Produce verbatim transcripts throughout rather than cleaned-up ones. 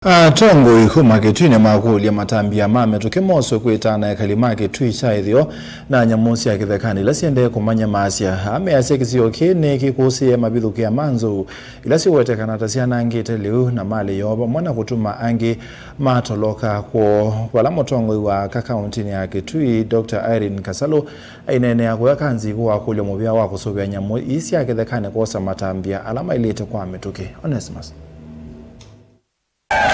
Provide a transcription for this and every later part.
Atongoi kuma Kitui nĩmakũlya matambya ma mĩtũkĩ moswe kwĩtana ekali ma Kitui kya ĩtheo na nyamũ sya kĩthekanĩ ila siendee kũmanyamaasya. Ameasya kĩsio kĩĩ nĩkĩkũsĩĩe mavithũkĩa ma nzou ila siwetekana ta syanangĩte lĩu na malĩ yoo vamwe na kũtuma angĩ matoloka kwoo, vala mũtongoi wa aka kaũntĩnĩ ya Kitui, Doctor Irene Kasalu, aineenea kũya Kanziku wakũlya mũvea wa kũsũvĩa nyamũ ii sya kĩthekanĩ kwosa matambya ala maĩlĩte kwa mĩtũkĩ. Onesmus.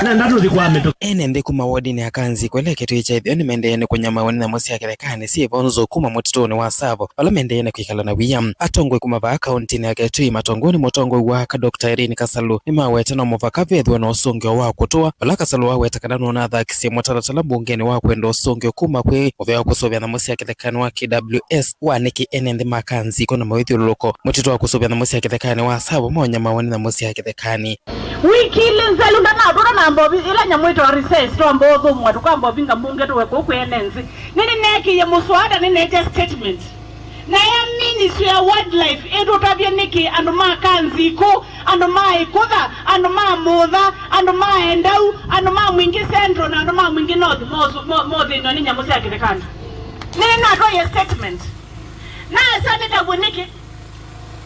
Nenda tũthi kwa mĩtũkĩ. Ene nthĩ kuma wodinĩ ya Kanziku ĩla Kitui kya ĩtheo nĩmaendee nĩ kũnyamawa nĩ nyamũ sya kĩthekanĩ syĩ vo nzou kuma mũtitũnĩ wa Tsavo, vala maendee nĩ kwĩkala na wia. Atongoi kuma vaa kaũntĩnĩ ya Kitui matongoi nĩ mũtongoi wa aka Doctor Irene Kasalu nĩmawete no mũvaka vethĩwe na ũsũngĩo wa kũtũa, vala Kasalu waweta kana nũnathakisye mũtalatala mbungenĩ wa kwenda ũsũngĩo kuma kwĩ mũvea wa kũsũvĩa nyamũ sya kĩthekanĩ wa K W S wa nĩkĩ ene nthĩ ma Kanziku na mawĩthyũlũlũko mũtitũ wa kũsũvĩa nyamũ sya kĩthekanĩ wa Tsavo maũnyamawa nĩ nyamũ sya kĩthekanĩ. Wiki ilĩ nzelu ndanavũtwa na mbovi ĩla nyamũ ĩtawa recess, twamba ũthũmũa, tũkamba ũvinga mbunge tũwe kũu kwĩ ene nthĩ. Nĩnĩneekĩie mũswada, nĩneete statement. Na ya Ministry ya Wildlife ĩtũtavya nĩkĩ andũ ma Kanziku, andũ ma Ĩkũtha, andũ ma Mũtha, andũ ma Endau, andũ ma Mwingi Central na andũ ma Mwingi North mosu-, mo-, mothĩnw'a nĩ nyamũ sya kĩthekanĩ. Nĩnĩnatwaie statement. Naasya nĩtavw'e nĩkĩ?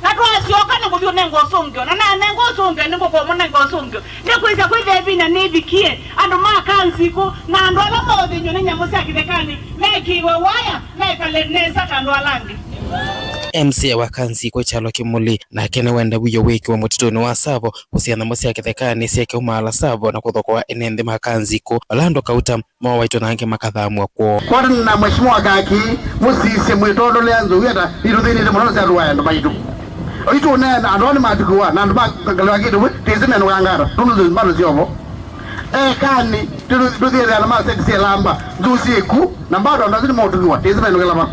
Na twasyoka nĩkũthi ũnengwa ũsũngĩo, na nanengwa ũsũngĩo, nĩngũkũmũnenga ũsũngĩo. Nĩkwĩsya kwĩthĩa ĩvinda nĩvikie, andũ ma Kanziku na andũ ala maũthĩnw'a nĩ nyamũ sya kĩthekanĩ mekĩĩwe waya, mekale nesa ta andũ ala angĩ. M C A wa Kanziku Kyalo Kĩmũli nake nĩwenda wĩoo wĩkĩwe mũtitũnĩ wa Tsavo kũsĩa nyamũ sya kĩthekanĩ syeke umaala Tsavo na kũthokoa ene nthĩ ma Kanziku, vala andũ kauta moowaitwe na angĩ makathamw'a kwoo. Kwatana na Mheshimiwa Kaki, mũsisye mwĩtondolea nzou ata itũthĩnĩte mũno na syatũaa andũ maitũ. Oitũ ũneena, andũ aa nĩmatukiwa, na andũ ma ngalĩko ya Kitui, tĩsĩ menũkangata, nũndũ nzou bado syovo. Ekanĩ, tũthiĩthĩa na ma seti syĩ lamba, nzou syĩ ku, na bado andũ asu nĩmautukiwa, tĩsĩ menũkĩla va.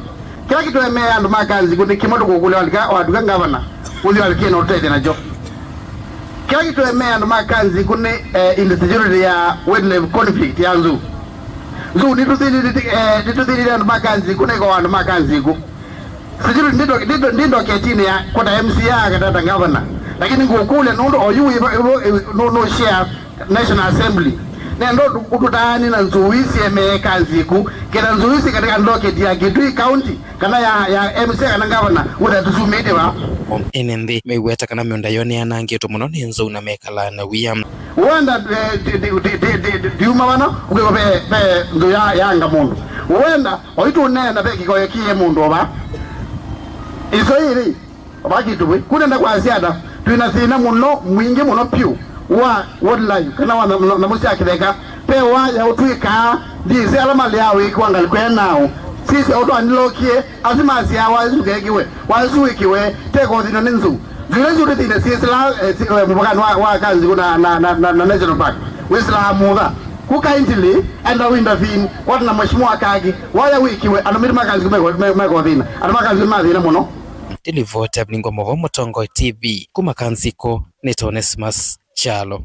Kĩla kĩtũemeea andũ ma Kanziku nĩ kĩmwe, tũkũkũlya walika watuka ngavana, ũthi walikie na ũtũtethya nakyo. Kĩla kĩtũemeea andũ ma Kanziku nĩ, eh, insecurity ya wildlife conflict ya nzou. Nzou nĩtũthĩnĩte, eh, nĩtũthĩnĩte andũ ma Kanziku na ĩkoa andũ ma Kanziku. Security ndĩ ndo-, ndĩ ndo-, ndĩ ndoketinĩ ya kwata M C A akatata ngavana. Lakini ngũkũlya nũndũ oyu wĩ va-, wĩ vo-, wĩ, nũ-, nũ share National Assembly. Nenda ũtũ-, ũtũtaanĩ na nzou ii syemee Kanziku, kenda nzou ii syĩ katika ndoketi ya Kitui County, kana ya, ya M C A kana ngavana, wĩtha tũsumĩte va. Ene nthĩ meweta kana mĩũnda yoo nĩyanangĩtwe mũno nĩ nzou na mekalaa na wia. Wenda, eh, ti-, ti-, ndiuma vana, ũkĩko ve, ve nzou ya, yaanga mũndũ. Wenda, oitũ ũneena ve kĩkoyo kĩĩ mũndũ ova. Iso ĩrĩ. Vakitũvĩ, kunenda kwasya ata, twĩ na thĩna mũno, mwingĩ mũno pyũ wa wildlife, kana wa nyamũ, nyamũ sya kĩtheka. Ve waya ũtw'ĩkaa, ndyĩsĩ ala malĩaa wĩkĩwa ngalĩko ĩno naaũ. Sisya ũtwanĩlokie, asu masyaa waya ũsu ndũkekĩwe, waya ũsu wĩkĩwe, teko ũthĩnw'a nĩ nzou. Nzou ila syũtĩthĩne syĩsĩlaa, eh, si-, eh, mũvakanĩ wa, wa Kanziku na, na, na, na, na National Park, wĩsĩlaa mũtha. Ku kindly, enda ũintervene, kwata na Mheshimiwa Kaki, waya wĩkĩwe, andũ maitũ ma Kanziku meko-, me-, meko thĩna, andũ ma Kanziku nĩ ma thĩna mũno. Ndilivota Mlingo Movo, Mũtongoi T V, kuma Kanziku, nĩ Onesmus Kyalo.